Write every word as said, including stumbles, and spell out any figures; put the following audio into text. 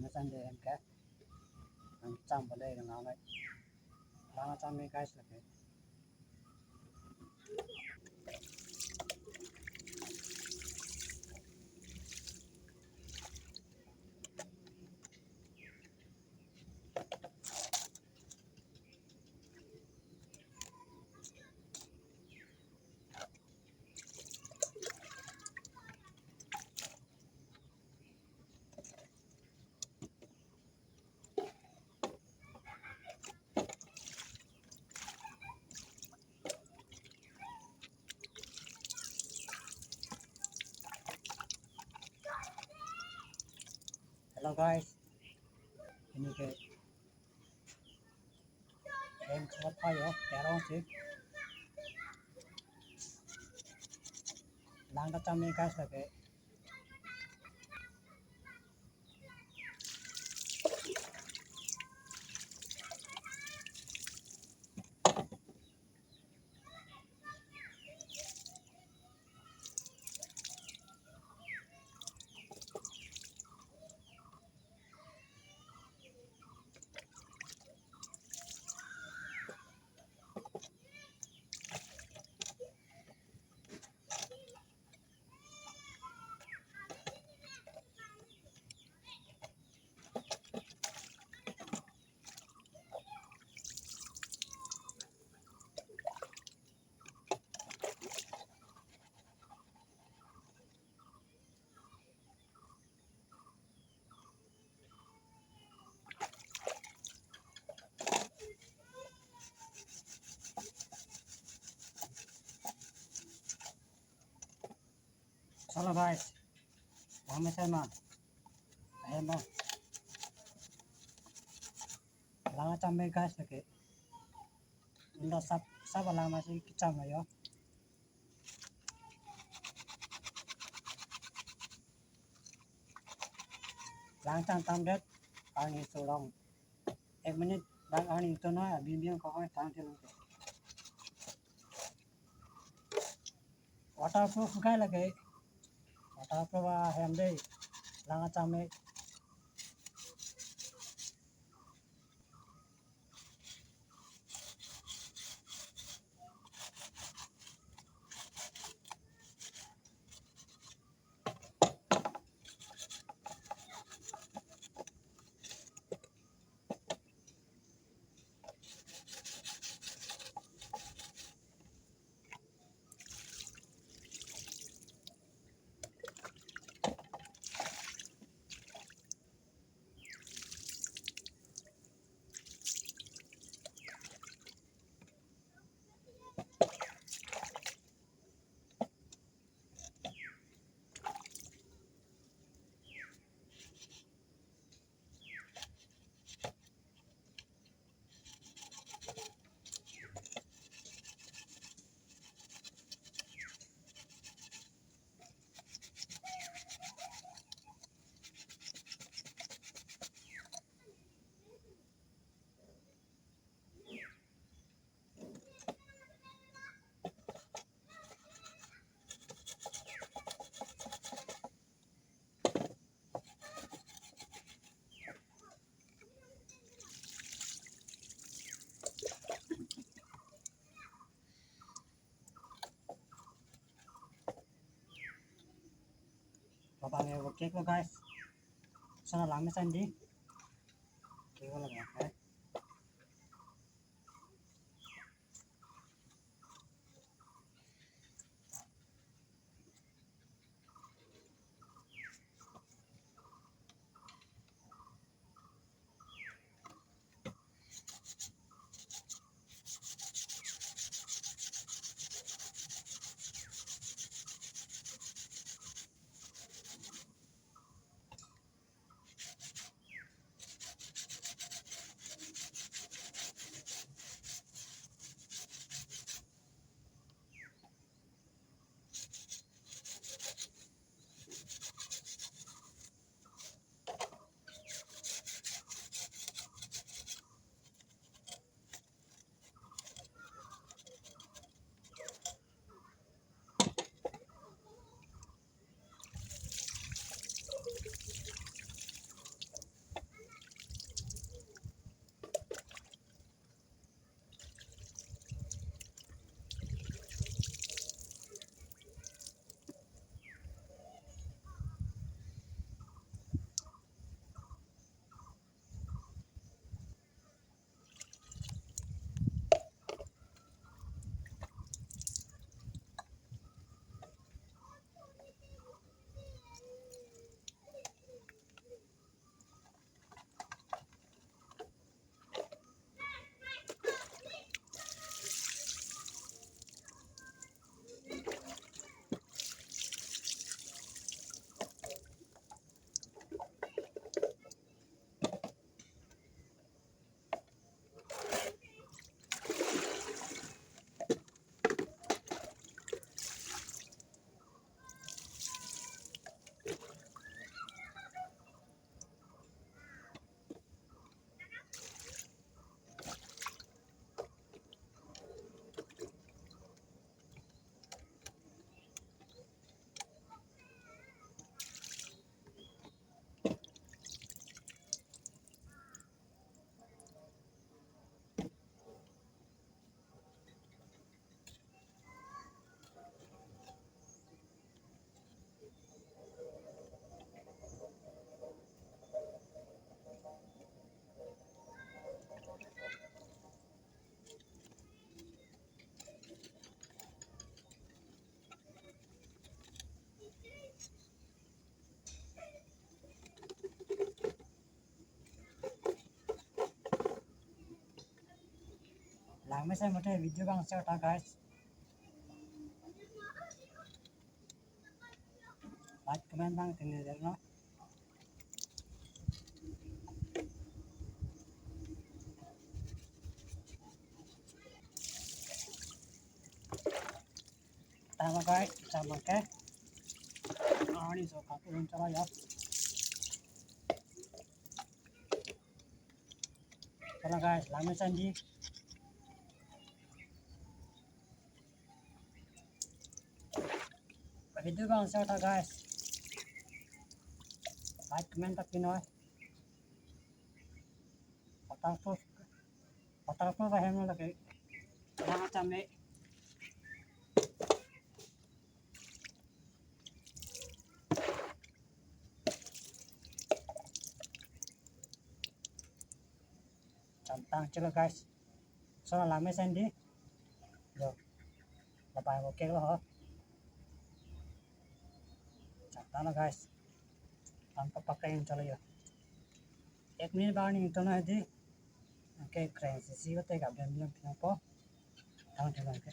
Mesan de hem ke. Nangcham bole nang nang. Lang cham me guys lake. Hello guys, ini ke em khot ayo terong si lang ta cham me guys lake. Chalo guys, lang mesen ma. Ahem ma. Lang cham me guys lake. Inda sap sap lang masi kecham ayo. Lang cham tam det, arni sulong. Ek minute, lang arni sulong, abim bim ko ko tang thilong. Waterproof kai lake. Waterproof ahem de. Lang cham me. Papa nge wo cake lo guys. Sana lang mesen di. Cake lo guys. Langmesen mate video bang share ta guys. Like, comment bang tene der no. Tama guys, tama ke. Ani so kapu rin chala ya. Chala guys, langmesen dei. Video bang share ta guys. Like, comment ta pinoi. Patal po, patal po ba hem lagi. Lang chame. Chamtang chelo guys. So langmesen dei. Yo. Labai mo kek lo ho. Chamtang lo guys. Tam papak kain chelo yo. Ek minute bang ning tono dei. Okay, kren sisi ko te ka bem bem pinang po. Tang chelo ke.